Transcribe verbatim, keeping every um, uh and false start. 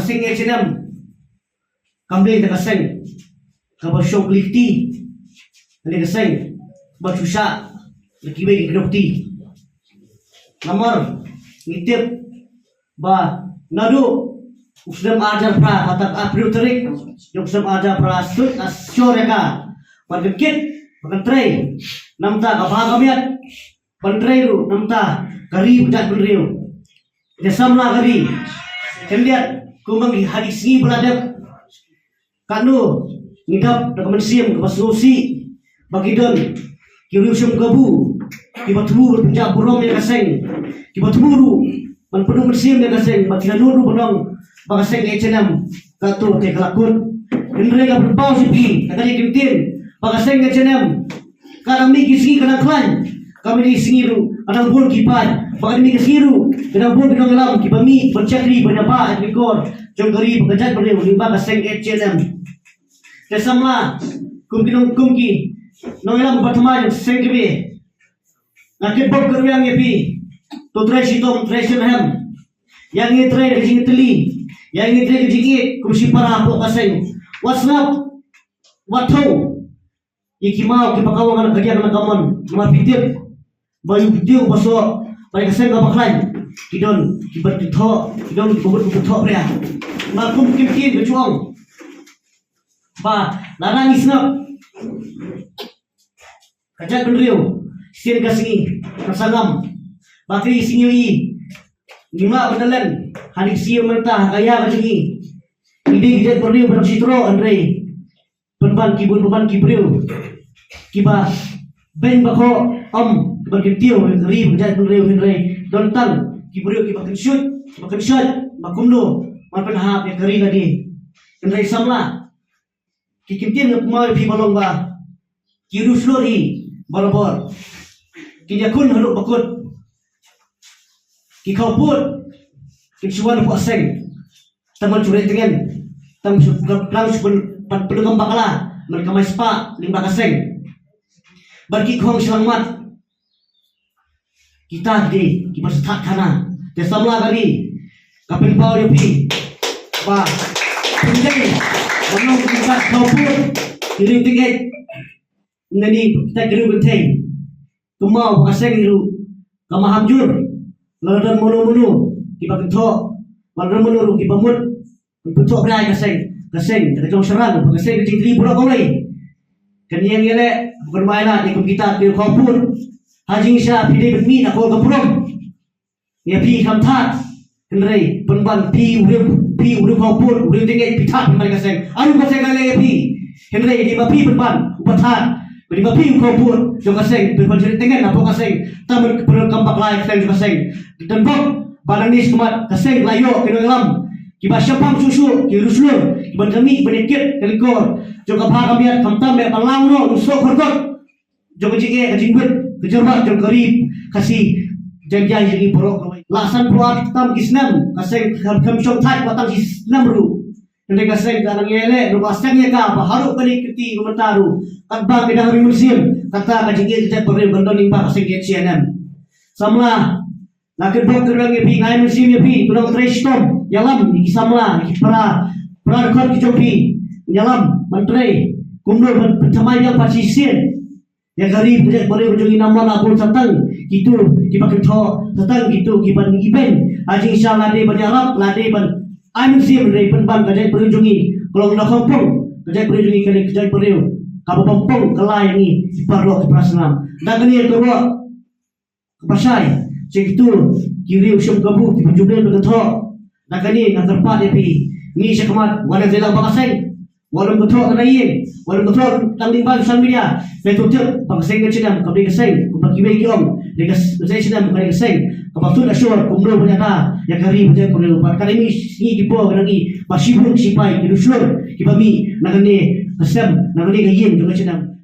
Seng H N M kam dei ka seng kaba shong kli kti, ka dei ka seng ba shu shah da kiwei ki kdew kti. Namar ngi tip ba naduh u snem ar hajar phra, kata ka April tarik jong u snem ar hajar phra, sut a shor ïa ka ban kit ban trei namar ka bha ka miat, ban trei ruh namar ka ri bad ka jaitbynriew. Te samla ka ri, khyndiat kumba ngi ha ki sngi ba la dep, katno ngi dap da ka mynsiem kaba sngewsih ba ki don ki riew shong kabu kiba thmu ban pynjah burom ïa ka seng, kiba thmu ruh ban pynduh mynsiem ïa ka seng ba ki la nud ruh ban ong ba ka seng H N M ka to te ka la kut. Hynrei nga pynpaw sha phi da kane ka ktien ba ka seng H N M ka dang mih ki sngi ka dang khlaiñ, ka mih ki sngi ruh ka dang bun ki paid, ba ka dang mih ki sngi ruh ka dang bun ki nongïalam kiba mih ban shakri ban ïabah ïa ki kor jong ka ri bad ka jaitbynriew lyngba ka seng H N M. Te samla, kum ki nong, kum ki nongïalam ba thymmai jong seng ka ri, nga kitbok kyrwiang ïa phi. To trei shitom, trei shitrhem. Ïa ngi trei ka jingtylli, ïa ngi trei ka jingïeit kum shipara hapoh ka seng. Wat sngap, wat thew. Ïa ki maw kiba kawang na ka diang na ka mon, namar phi tip ba ïa u dieng ba soh, ba ïa ka seng kaba khlaiñ, ki don kiba thoh, ki don kiba mut kiba thoh bria. Namar kum ki ktien ka ju ong ba lada ngi sngap, ka jaitbynriew shisien ka sngi kan sa ngam. Ba ka sngi ïohi ngi mah ban da len ha ka sngi mynta ha ka ïa ka jong ngi. Ngi dei ki jaitbynriew ba dang shi troh, hynrei pynban ki bun, pynban ki briew kiba beiñ ba khoh, ym kiba kyntiew ri ba jaitbynriew, hynrei don tang ki briew kiba kynshoit, kiba kynshoit ba kumno ban pynhap ïa ka ri lade. Hynrei samla, ki ktien nga pynpaw ïa phi ba long ba ki riewshlur hi barabor kin ïakhun haduh ba kut. Ki khawpud kin shu wan hapoh seng tang ban shu rieh tngen, tang shu, tang shu pyn, pyn, pyndonkam bakla, man ka mai spah lyngba ka seng. Bad ki khong shyllangmat, kita ki dei kiba sngewthuh khana. Te samla ka ri, nga pynpaw ïa phi ba pynlong ba nong ki kat khawpud, ki riewtngen, nani kita ki riew kynthei. Kumno ba ka seng ruh ka maham jur, lada don mano mano kiba kynthoh, lada don mano ruh kiba mut ban pynthoh bria ïa ka seng, ka seng ka jong sharang, ka seng ka jingtylli baroh kawei. Kan ïeng ïaleh, kan mai lad ïa kum kita ki khawpud. Ha jingshisha phi dei ban mih na ka burom. Ïa phi kham thad, hynrei pynban phi u riew, phi u riew khawpud, u riew tngen, phi thad pynban ka seng. Aru ka seng ka leh ïa phi. Hynrei dei ma phi pynban uba thad, dei ma phi u khawpud jong ka seng, pynban jingtngen hapoh ka seng. Tang ban pyndonkam bakla ïa ka seng jong ka seng. Don bok ba nangne shakhmat ka seng la ïoh ki nongïalam kiba shaphang shuh shuh, ki riewshlur kiban ïamih ban ïakit ka lynti jong ka bha ka miat, khamtam ïa ban lang noh u soh kyrkot jong ka jingeh, ka jingwit, ka jingrwai jong ka ri Khasi Jaiñtia jong ngi baroh kawei. La san phew ar tam ki snem ka seng kam, kam shong thait ba tang shi snem ruh. Hynrei ka seng ka nang ïaleh ruh, ba seng ïa ka ba haduh kane ka kti ba mynta ruh, katba ki dang ri mynsiem, kata ka jingeh ka jaitbynriew kan don lyngba ka seng H N M. Samla, nga kitbok kyrwiang ïa phi, nga ai mynsiem ïa phi, to nang trei shitom, ïalam ïa ki samla, ïa ki para, para dkhot ki jong phi, ïalam ban trei kumno ban pynthymmai biang pat shisien ïa ka ri bad ka jaitbynriew jong ngi, namar la bun sa tang kito kiba kynthoh, sa tang kito kiba ibeiñ. Ha jingshisha lade ban ïarap, lade ban ai mynsiem, hynrei pynban ka jaitbynriew jong ngi ka long na khongpong, ka jaitbynriew jong ngi ka long ka jaitbynriew kaba pynpong kylla ïa ngi ki paralok ki para snam. Da kane ka ruh kaba shai sha kito ki riew shong kabu kiba ju beiñ ban kynthoh. Da kane nga kyrpad ïa phi, ngi shakhmat wat ïa la ba ka seng, wat ym kynthoh na ïing, wat ym kynthoh tang lyngba social media. Phi to tip ba ka seng H N M kam dei ka seng kumba kiwei ki ong, dei ka s-, ka seng H N M ka dei ka seng kaba sut ashur kumno ban ïada ïa ka ri bad ka jaitbynriew. Bad ka dei ngi, ngi ki por na ngi ba shibun shipai ki riewshlur kiba mih na kane ka sem, na kane ka ïing jong ka H N M.